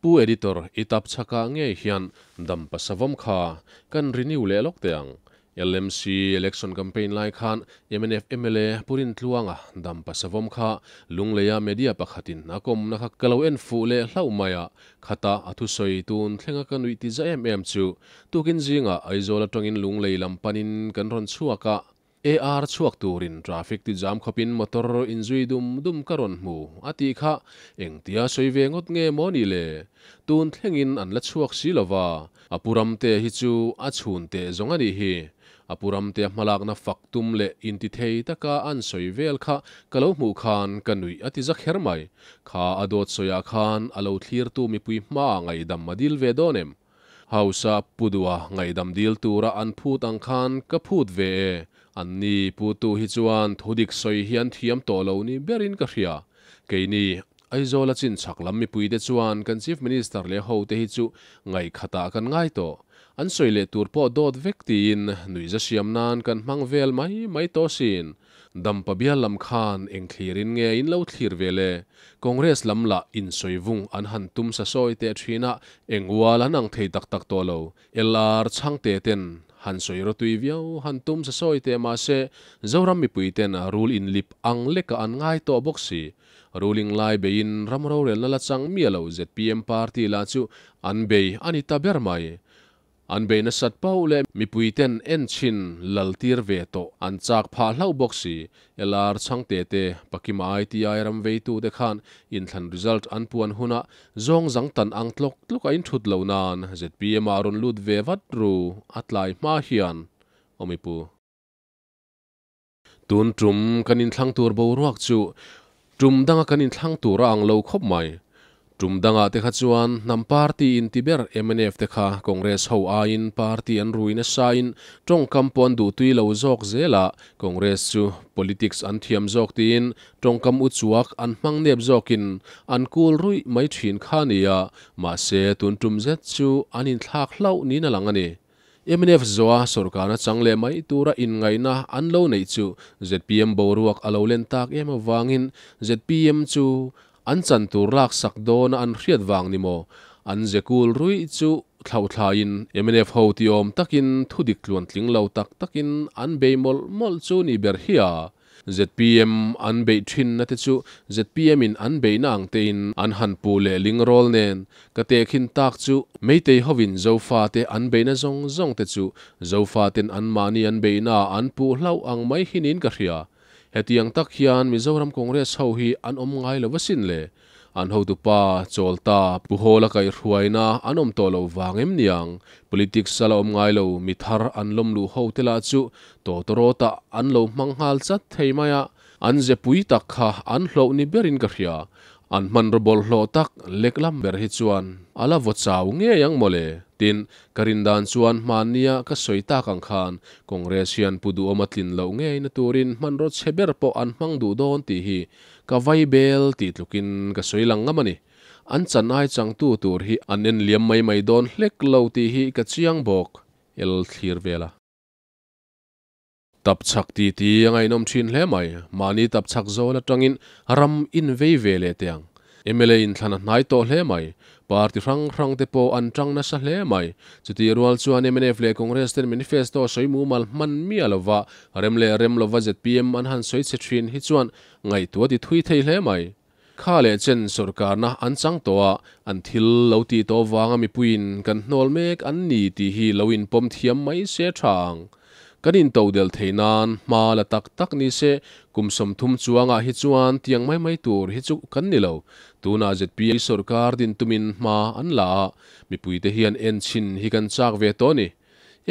Pu Editor, i tapchhakah ngei hian Dampa Savawm kha ka'n renew leh lawk teh ang. LMC election campaign lai khan mnf mla Pu Rintluanga, Dampa Savawm kha Lungleia media pakhatin a kawmna kha ka lo en fuh leh hlauh mai a. Khata a thusawi tun thlenga ka nuih ti za em em chu, Tukin zingah Aizawl atangin Lunglei lam panin kan rawn chhuak a, AR chhuak turin traffic ti jam khawpin motor inzui dum dum ka rawn hmu a tih kha engtia sawi ve ngawt nge maw ni le? Tun thlengin an la chhuak si lova, a pu Ramtea hi chu a chhun teh zawng a nih hi. A pu Ramtea hmalakna fak tum leh intithei taka an sawi vel kha ka lo hmuh khan ka nuih a ti za kher mai. Kha a dawt sawiah khan a lo thlirtu mipui hmaah ngaihdam a dil ve dawn em? House-a Pu Duha ngaihdam dil tura an phut ang khan ka phut ve e. Anni putu hi chuan thudik sawi hi an thiam tawh lo ni berin ka hria. Keini, Aizawla chin chhak lam mipuite chuan kan Chief Minister leh hote hi chu ngaihkhatah kan ngai tawh. An sawi leh tur pawh dawt vek tiin nuihza siam nan kan hmang vel mai mai tawh sin. Dampa bial lam khan eng thlirin nge in lo thlir ve le? Congress lam lah insawi vung an han tum sa sawi teh thin a, eng ual an ang thei tak tak tawh lo. LR chhangte ten han sawi rawtui viau han tum sa sawi teh mah se, Zoram mipui ten rul inlip ang lekah an ngai tawh bawk si. Ruling lai beiin ram rorelna la chang miah lo zpm party lah chu an bei a ni ta ber mai. An bei nasat pauh leh mipui ten en chhin lal tir ve tawh an chak phah hlauh bawk si. LR Chhangte te, Pakima ITI ram veitu te khan inthlan result an puan hunah zawng zang tan ang tlawk tlawk a inthut loh nan zpm ah rawn lut ve vat ru a tlai hma hian aw mipu. Tun tum kan inthlang tur boruak chu tum danga kan inthlang tur a ang lo khawp mai. Tum dangah te kha chuan hnam party inti ber mnf te kha Congress ho aiin party an rui nasain tawngkam pawh an duhtui lo zawk zel a, Congress chu politics an thiam zawk tiin tawngkam uchuak an hmang nep zawkin an kul ruih mai thin kha a ni a, mahse tun tum zet chu an inthlak hlauh niin a lang a ni. Mnf zoa sawrkarna chang leh mai tura inngaihna an lo neih chu zpm boruak a lo len tak em avangin zpm chu an chan tur laksak dawna an hriat vang ni maw? An ze kul ruih chu thlauhthlaiin mnf ho tiawm takin thudik tluantling lo tak takin an bei mawlh mawlh chu ni ber hi a. Zpm an beih thinna te chu zpm in an beihna ang tein an han puh leh ling rawl nen ka tehkhin tak chu Meitei hovin Zofa te an beihna zawng zawng te chu Zofa ten anmahni an beihna ah an puh hlauh ang mai hi niin ka hria. Hetiang tak hian Mizoram Congress ho hi an awm ngai lo asin le. An hotupa Chawlta Pu Hawla kaihhruaina an awm tawh loh vang em niang? Politics a la awm ngai lo, mi thar an lawm luh ho te lah chu tawtawrawtah an lo hmang nghal chat thei mai a, an ze pui tak kha an hlauh ni berin ka hria. An hmanraw bawlhhlawh tak leklam ber hi chuan a la vaw chau ngei ang mawle. Tin, ka rin dan chuan hmannia ka sawi tak ang khan Congress hian Pu Duhawma tlin loh ngeina turin hmanraw chhe ber pawh an hmang duh dawn tih hi Ka vai bel tih tlukin ka sawi lang ngam a ni. An chan ai changtu tur hi an en liam mai mai dawn hlek lo tih hi ka chiang bawk, El thlir vel a. Tap chhak ti ti a ngaihnawm thin hle mai. Mahni tap chhak zawl atangin ram in vei ve leh teh ang. Mla in thlan a hnai tawh hle mai. Party hrang hrang te pawh an tang nasa hle mai. Chutih rual chuan mnf leh Congress ten manifesto sawi mumal hman miah lova rem leh rem lova zpm an han sawi chhe thin hi chuan Ngaihtuah ti thui thei hle mai. Kha leh chen sawrkarna an chang tawh a, an thil lo tih tawh vanga mipuiin kan hnawl mek an ni tih hi lo inpawm thiam mai se tha ang. Kan intodelh theih nan hma la tak tak ni se, kum 30 chuangah hi chuan tiang mai mai tur hi chu kan ni lo. Tunah zpm sawrkar din tumin hma an la a, mipuite hian enchhin hi kan chak ve tawh a ni.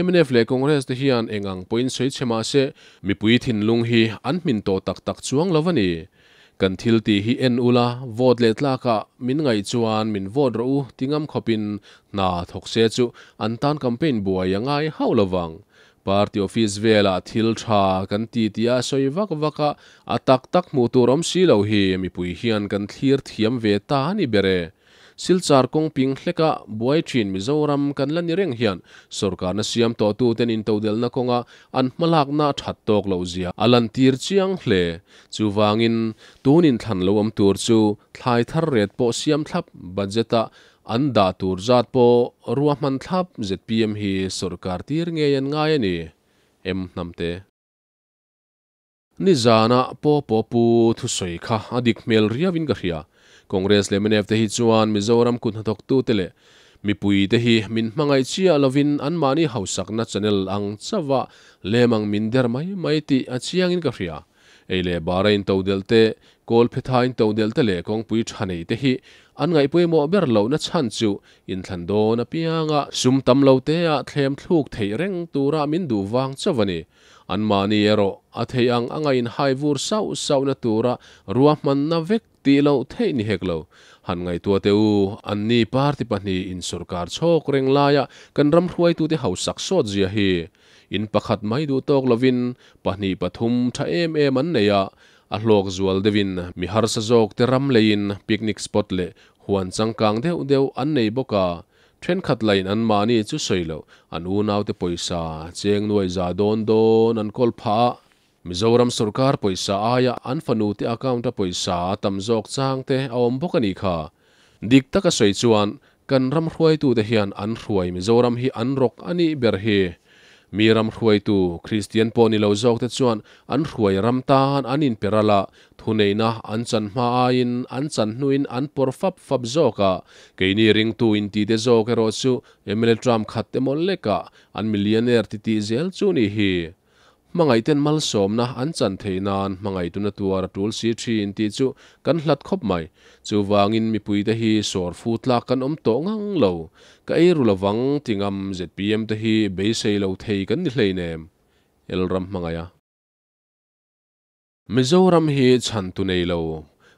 Mnf leh Congress te hian eng ang pawhin sawi chhe mah se, mipui thinlung hi an hmin tawh tak tak chuang lo a ni. Kan thil tih hi en ula, vote leh tlakah min ngaih chuan min vote rawh u ti ngam khawpin hna thawk se chu an tan campaign buai a ngai hauh lo vang. Party office velah thil tha kan ti tia sawi vak vak a, a tak tak hmuh tur awm si lo hi mipui hian kan thlir thiam ve ta a ni ber e. Silchar kawng ping hleka buai thin Mizoram kan la ni reng hian sawrkarna siam tawhtuten intodelhna kawnga an hmalakna a that tawk loh zia a lantir chiang hle. Chuvangin, tun inthlan lo awm tur chu thlai thar ret pawh siam thlap budget-a An dah tur zat pawh ruahman thlap zpm hi sawrkar tir ngei an ngai a ni. M Hnamte. Nizana Paw Paw Pu thusawi kha a dik hmel riauin ka hria. Congress leh mnf te hi chuan Mizoram kut hnathawktute leh mipuite hi min hmangaih chiah lovin anmahni hausakna channel ang chauha lem ang min der mai mai tih a chiangin ka hria. Ei leh bara intodelh te, kawlphetha intodelh te leh kawngpui tha nei te hi an ngaihpawimawh ber lohna chhan chu inthlan dawn apianga sum tam lo tea thlem thluk theih reng tura min duh vang chauh a ni. Anmahni erawh a theih ang anga inhai vur sauh sauhna tura ruahmanna vek tih loh theih ni hek lo. Han ngaihtuah teh u, anni party pahnih insawrkar chhawk reng laia kan ram hruaitute hausak sawt zia hi. In pakhat mai duh tawk lovin pahnih pathum tha em em an nei a, a hlawk zual deuhin mi harsa zawk te ram leiin picnic spot leh huan changkang deuh deuh an nei bawk a, thenkhat lain anmahni chu sawi loh an unaute pawisa cheng nuai za dawn dawn an kawl phah a, Mizoram sawrkar pawisa aia an fanute account a pawisa a tam zawk chang te a awm bawk a nih kha. Dik taka sawi chuan kan ram hruaitute hian an hruai Mizoram hi an rawk a nih ber hi. Mi ram hruaitu Kristian pawh ni lo zawkte chuan an hruai ram tan an inpe ral a, thuneihna an chan hma aiin an chan hnuin an pawr fap fap zawk a, keini ringtu intite zawk erawh chu mla tram khat emaw lekah an millionaire titih zel chu nih hi. Hmangaihten malsawmna an chan theih nan hmangaihtuna tuar a tul si thin tih chu kan hlat khawp mai. Chuvangin mipuite hi sawr fu tlak kan awm tawh ngang lo. Ka ei ru lovang ti ngam zpm te hi beisei lo thei kan ni hleinem. Elram hmangaiha. Mizoram hi chhantu nei lo,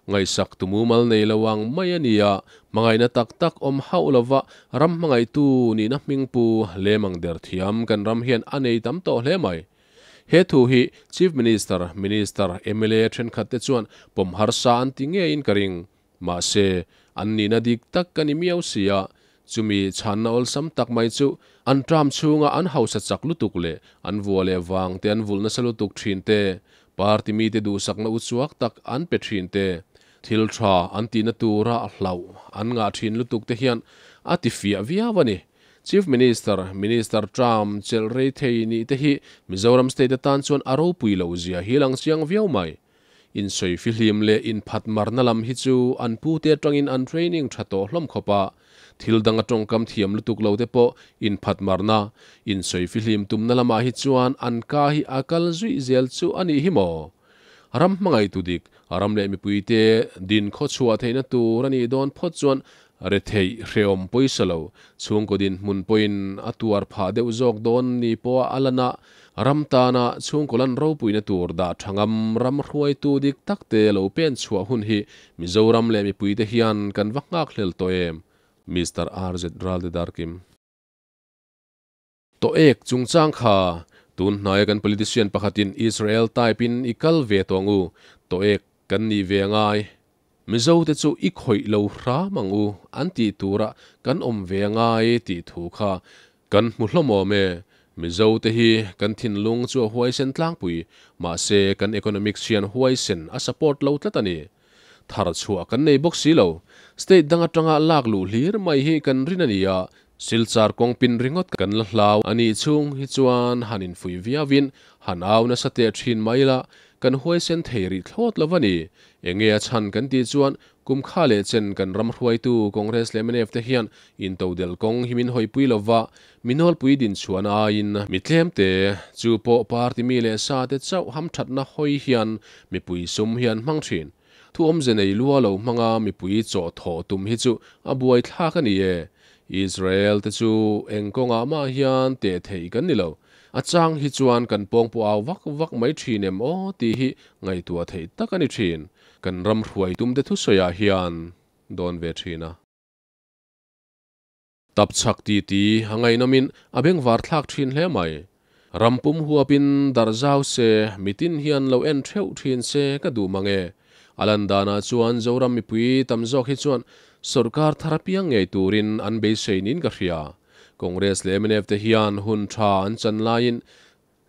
ngaihsak tu mumal nei lo ang mai a ni a, hmangaihna tak tak awm hauh lova ram hmangaihtu nihna hmingpu lemang der thiam kan ram hian a nei tam tawh hle mai. He thu hi Chief Minister, Minister, mla thenkhat te chuan pawm harsa an ti ngeiin ka ring. Mahse, an nihna dik tak ka ni miau si a, chumi chhanna awlsam tak mai chu an tram chhunga an hausa chak lutuk leh an vua leh vang te an vulh nasa lutuk thin te, party mite duhsakna uchuak tak an pe thin te, thil tha an tihna tura hlauh an ngah thin lutuk te hian a ti fiah viau a ni. Chief Minister, Minister tram chelh rei thei nih te hi Mizoram state atan chuan a ropui loh zia hi lang chiang viau mai. Insawi fihlim leh inphat marna lam hi chu an pute atangin an training tha tawh hlawm khawp a, thil dang a tawngkam thiam lutuk lo te pawh inphat marna, insawi fihlim tumna lamah hi chuan an ka hi a kal zuih zel chu a nih hi maw? Ram hmangaihtu dik, ram leh mipuite din khawchhuah theihna tur a nih dawn phawt chuan retheih hrehawm pawisa lo, chhungkaw dinhmun pawhin a tuar phah deuh zawk dawn ni pawha a lan a, ram tana chhungkaw lan ropuina tur dah tha ngam ram hruaitu dik tak te lo pen chhuah hun hi Mizoram leh mipuite hian kan va nghak hlel tawh em? Mister RZ Ralde Darkim. Tawh ek chungchang kha tun hnaia kan politician pakhatin Israel type in i kal ve tawh ang u, tawh ek kan nih ve angai. Mizo te chu i khawih lo hram ang u an tih tura kan awm ve angai tih thu kha kan hmu hlawm awm e. Mizo te hi kan thinlung chu a huaisen tlangpui, mahse kan economics hian huaisen a support lo tlat a ni. Thar chhuah kan nei bawk si lo. State dang atanga lak luh hlir mai hi kan rin a ni a, Silchar kawng pin ringawt kan la hlau a nih chhung hi chuan han infuih viauin han au nasa teh thin mai ila, kan huaisen thei rih thlawt lo a ni. Enge a chhan kan tih chuan kum kha leh chen kan ram hruaitu Congress leh mnf te hian intodelh kawng hi min hawipui lo va, mi nawlpui din chhuahna aiin mi tlemte chu pawh party mi leh sa te chauh hamthatna hawi hian mipui sum hi an hmang thin. Thu awmze nei lua lo hmanga mipui chaw thawh tum hi chu a buaithlak a ni e. Israel te chu eng kawngah mah hian teh theih kan ni lo. A chang hi chuan kan pawng pawh au vak vak mai thin em aw tih hi ngaihtuah theih tak a ni thin. Kan ram hruai tum te thusawiah hian dawn ve thin a. Tap chhak ti ti a ngaihnawmin a bengvar thlak thin hle mai. Ram pum huapin darh zau se mitin hian lo en theuh thin se ka duh mang e. A lan danah chuan Zoram mipui tam zawk hi chuan sawrkar thar apiang ngei turin an beisei niin ka hria. Congress leh mnf te hian hun tha an chan laiin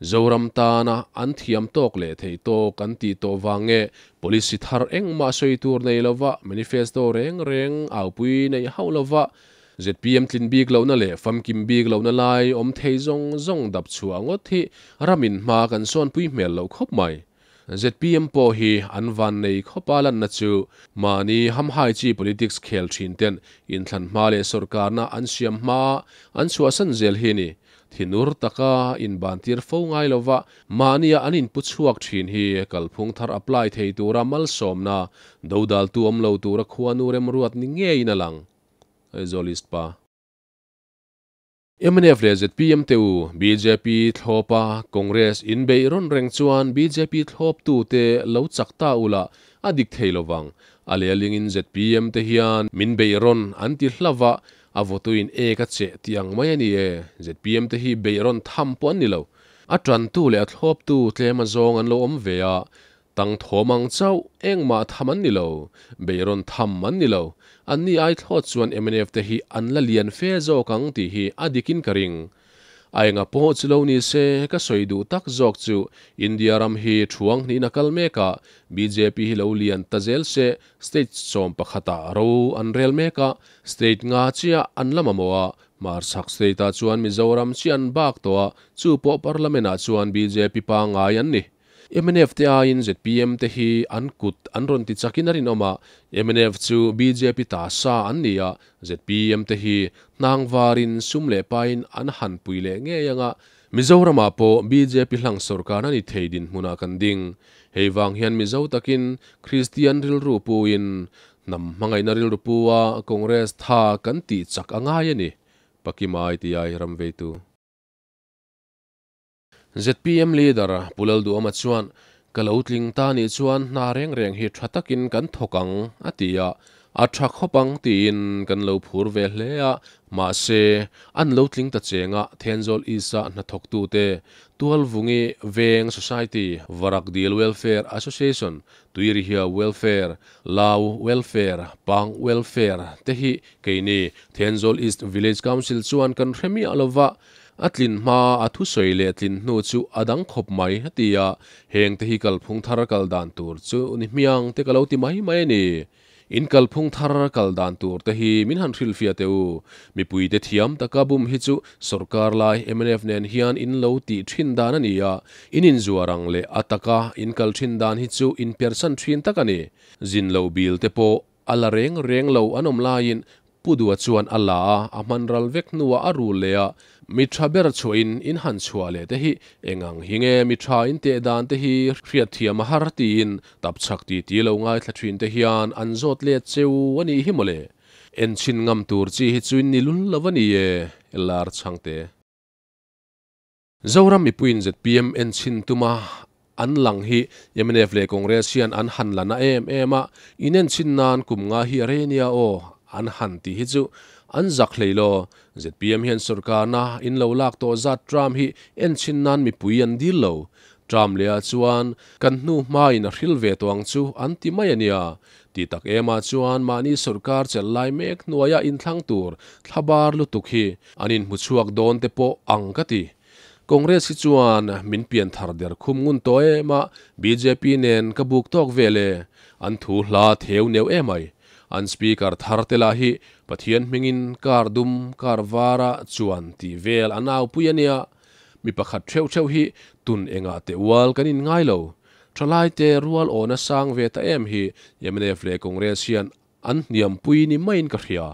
Zoram tana an thiam tawk leh theih tawk an tih tawh vang nge policy thar engmah sawi tur nei lova manifesto reng reng aupui neih hauh lova ZPM tlin bik lohna leh famkim bik lohna lai awm thei zawng zawng dap chhuah ngawt hi ramin hma kan sawnpui hmel loh khawp mai. ZPM pawh hi an vannei khawpa lanna chu mahni hamhai chi politics khel thin ten inthlan hma leh sawrkarna an siam hma an chhuahsan zel hi a ni. Thinur taka inbantir fo ngai lova mahnia an inpu chhuak thin hi kalphung thar apply thei tura malsawmna dodaltu awm lo tura khuanu remruat ni ngeiin a lang. Aizawl East pa. Mnf leh zpm te u, bjp thlawpa Congress inbeih rawn reng chuan bjp thlawptu te lo chak ta ula a dik thei lovang. A lehlingin zpm te hian min beih rawn an ti hlauh a, a vawtuin ek a cheh tih ang mai a ni e. Zpm te hi beih rawn tham pawh an ni lo. A tantu leh a thlawptu tlem azawng an lo awm ve a, Tang thawm ang chauh, engmah tham an ni lo. Beihrawn tham an ni lo. Anni ai thlawt chuan mnf te hi an la lian fe zawk ang tih hi a dikin ka ring. A enga pawh chu lo ni se, ka sawi duh tak zawk chu India ram hi thuang hnihin a kal mek a, bjp hi lo lian ta zel se, state 11 ah ro an rel mek a, state nga chiah an la mamawh a, hmarchhak state ah chuan Mizoram chiah an bak tawh a, chu pawh parliament ah chuan bjp pangngai an ni. Mnf te aiin zpm te hi an kut an rawn ti chakin a rinawm a, mnf chu bjp ta sa an ni a, zpm te hi hnang varin sum leh pain an han pui leh ngei ang a, Mizoramah pawh bjp hlang sawrkar a ni thei dinhmunah kan ding. Hei vang hian Mizo takin Kristian rilru puin hnam hmangaihna rilru pu a Congress tha kan tih chak a ngai a ni, Pakima ITI ram veitu. Zpm leader Pu Lalduhawma chuan, Ka lo tling ta nih chuan hna reng reng hi tha takin kan thawk ang, a ti a. A tha khawp ang tiin kan lo phur ve hle a, mahse, an lo tling ta cheng a, Thenzawl East-a hnathawktute, Tualvungi Veng Society, Varakdil Welfare Association, Tuirihia Welfare, Lau Welfare, Pang Welfare te hi keini Thenzawl East Village Council chuan kan hre miah lova, A tlin hma a thusawi leh tlin hnu chu a dang khawp mai, a ti a, heng te hi kalphung thar kal dan tur chu ni hmiang te ka lo ti mai mai a ni. In kalphung thar kal dan tur te hi min han hrilhfiah teh u. Mipui te thiam taka bum hi chu sawrkar lai mnf nen hian in lo tih thin dan a ni a, in inzuar ang leh a taka in kal thin dan hi chu in persan thin tak a ni. Zin loh bil te pawh A la reng reng lo an awm laiin Pu Dua chuan a la a, a hman ral vek hnuah a rul leh a, mi tha ber chhuahin in han chhuah leh te hi eng ang hi nge mi tha in teh dan te hi hriatthiam a har tiin tapchhak ti ti lo ngaithla thin te hian an zawt let cheu a nih hi mawle. Enchhin ngam tur chi hi chu in ni lul lo a ni e, lar chhangte. Zoram mipuiin zpm enchhin tuma an lang hi mnf leh Congress hian an han la na em em a, inenchhin nan kum nga hi a rei nia aw an han tih hi chu an zak hlei law. Zpm hian sawrkarna in lo lak tawh zat tram hi enchhin nan mipui an dil lo. Tram leh ah chuan kan hnu hmain a hril ve tawh ang chu an ti mai a nia. Ti tak em ah chuan mahni sawrkar chelh lai mek hnuaia inthlang tur thlabar lutuk hi an inhmu chhuak dawn te pawh ang ka ti. Congress hi chuan min pian thar der khum ngun tawh em a, bjp nen ka buk tawk vel e. An thu hla theu neuh emai. An speaker thar te lah hi Pathian hmingin kar dum kar vara chuan tih vel an aupui a nia. Mi pakhat theuh theuh hi tun engah teh ual kan inngai lo. Thalaite rual awna sang ve ta em hi mnf leh Congress hian an hniampui ni maiin ka hria.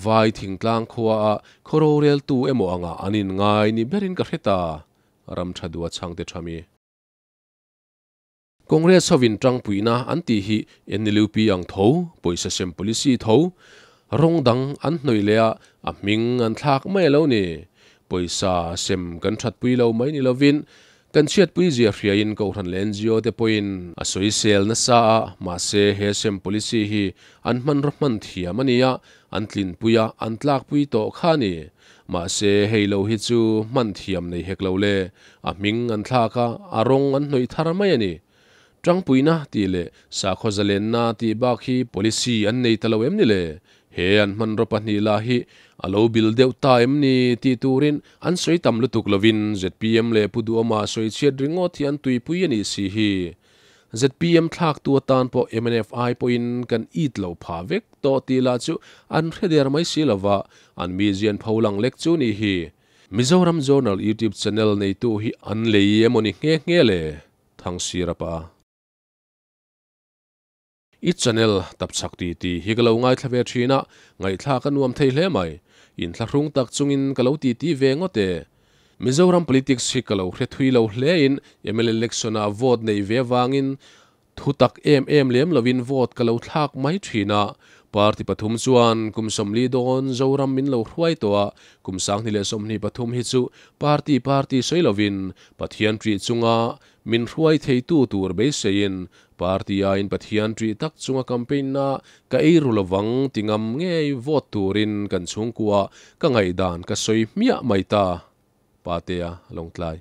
Vai thingtlang khua ah khaw roreltu emaw angah an inngai ni berin ka hre ta. Ram tha dua chhangte tha mi. Congress hovin tangpuina an tih hi NLUP ang tho, pawisa sem policy tho, rawng dang an hnawih leh a, a hming an thlak mai a lo ni. Pawisa sem kan thatpui lo mai ni lovin Kan chhiatpui zia hriain Kohhran leh ngo te pawhin a sawisel nasa a, mahse he sem policy hi an hmanraw hman thiam a ni a, an tlinpui a, an tlakpui tawh kha a ni. Mahse hei lo hi chu hman thiam nei hek lo le, a hming an thlak a, a rawng an hnawih thar mai a ni. Tangpuina tih leh sakhaw zalenna tih bak hi policy an nei ta lo em ni le? He an hmanraw pahnih lah hi a lo bil deuh ta em ni tih turin an sawi tam lutuk lovin zpm leh Pu Duhawma sawi chhiat ringawt hi an tuipui a nih si hi. ZPM thlak tu atan pawh mnf ai pawhin kan it lo pha vek tawh tih lah chu an hre der mai si lova, an mizian pholang lek chu nih hi. Mizoram Journal YouTube channel neitu hi an lei emawni nghe nghe le? Thangsira pa. I channel Tapchhak ti ti hi ka lo ngaithla ve thin a, ngaihthlak a nuam thei hle mai. Inthlahrung tak chungin ka lo titi ve ngawt e. Mizoram politics hi ka lo hre thui lo hle in mla election ah vote nei ve avangin thu tak em em lem lovin vote ka lo thlak mai thin a. Party pathum chuan kum 40 dawn Zoram min lo hruai tawh a, kum 2023 hi chu party party sawi lovin Pathian ṭih chunga min hruai theitu tur beiseiin party aiin Pathian ṭih tak chunga campaign na ka ei ru lovang ti ngam ngei vote turin kan chhungkua ka ngaihdan ka sawi hmiah mai ta. Patea Lawngtlai.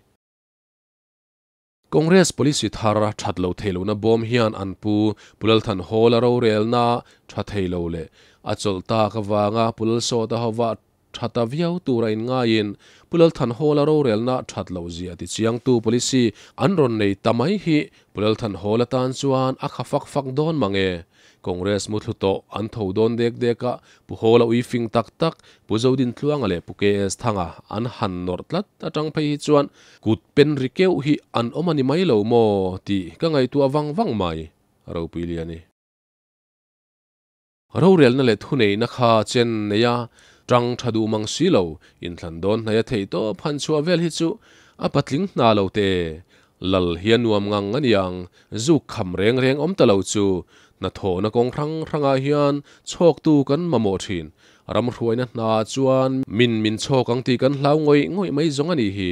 Congress policy thar that lo thei lohna bawm hian an pu Pu Lalthanhawla rorelna tha thei lo leh a chawlh tak avanga Pu Lalsawta hova tha ta viau tura inngaiin Pu Lalthanhawla rorelna that loh zia tichiangtu policy an rawn nei ta mai hi Pu Lalthanhawla tan chuan a kha fak fak dawn mang e. Congress muthlu tawh an tho dawn dek dek a, Pu Hawla ui fing tak tak, Pu Zodintluanga leh Pu KS Thanga an han nawrh tlat atang phei hi chuan kut pen ri keuh hi an awm a ni mai lo maw tih ka ngaihtuah vang vang mai, Ropui Liani. Rorelna leh thuneihna kha chen nei a, tang tha duh mang si lo, inthlan dawn hnaih a theih tawp han chhuah vel hi chu a patling hna lo te. Lal hi a nuam ngang a niang, zuk kham reng reng awm ta lo chu hnathawhna kawng hrang hrangah hian chhawktu kan mamawh thin. Ram hruaina hna chuan min min chhawk ang tih kan hlau ngawih ngawih mai zawng a nih hi,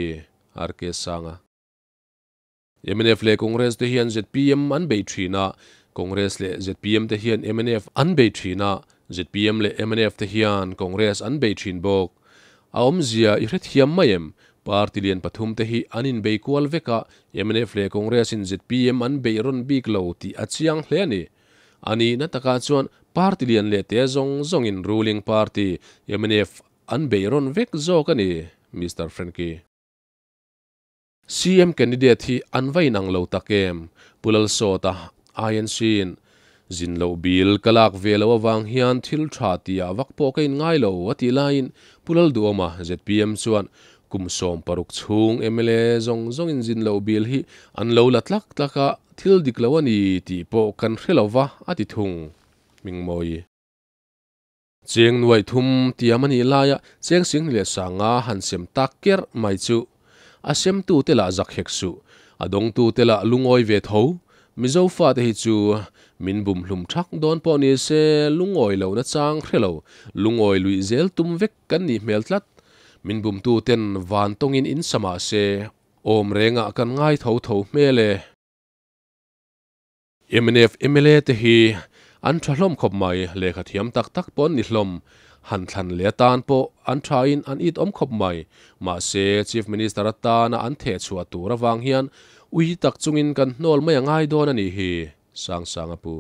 RK Sanga. Mnf leh Congress te hian zpm an bei thin a, Congress leh zpm te hian mnf an bei thin a, zpm leh mnf te hian Congress an bei thin bawk. A awmzia i hrethiam mai em? Party lian pathum te hi an inbei kual vek a, mnf leh Congress in zpm an beih rawn bik lo tih a chiang hle a ni. A nihna takah chuan party lian leh te zawng zawngin ruling party mnf an beih rawn vek zawk a ni, Mister Frankie. CM candidate hi an va inang lo tak em? Pu Lalsawta, INC in zin loh bil ka lak ve loh avang hian thil tha tia vak pawh ka inngai lo a tih laiin Pu Lalduhawma, zpm, chuan kum 16 chhung mla zawng zawngin zin loh bil hi an lo la tlak tlak a, thil dik lo a ni tih pawh kan hre lo va a ti thung. Hmingmawi. Cheng nuai thum tiam a nih laia cheng sing leh sanga han sem tak ker mai chu a semtute lah zak hek suh, a dawngtute lah lungawi ve tho. Mizo fate hi chu min bum hlum thak dawn pawh ni se lungawi lohna chang hre lo, lungawi luih zel tum vek kan nih hmel tlat. Min bumtuten van tawngin in sa mah se awm rengah kan ngai tho tho hmel e. Mnf mla te hi an tha hlawm khawp mai, lehkha thiam tak tak pawh an ni hlawm. Han thlan leh atan pawh an thain an it awm khawp mai. Mahse, Chief Minister atana an theh chhuah tur avang hian ui tak chungin kan hnawl mai a ngai dawn a nih hi, Sangsanga pu.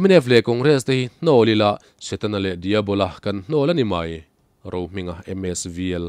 Mnf leh Congress te hi hnawl ila, Setana leh Diabola kan hnawl a ni mai, Rohminga MSVL.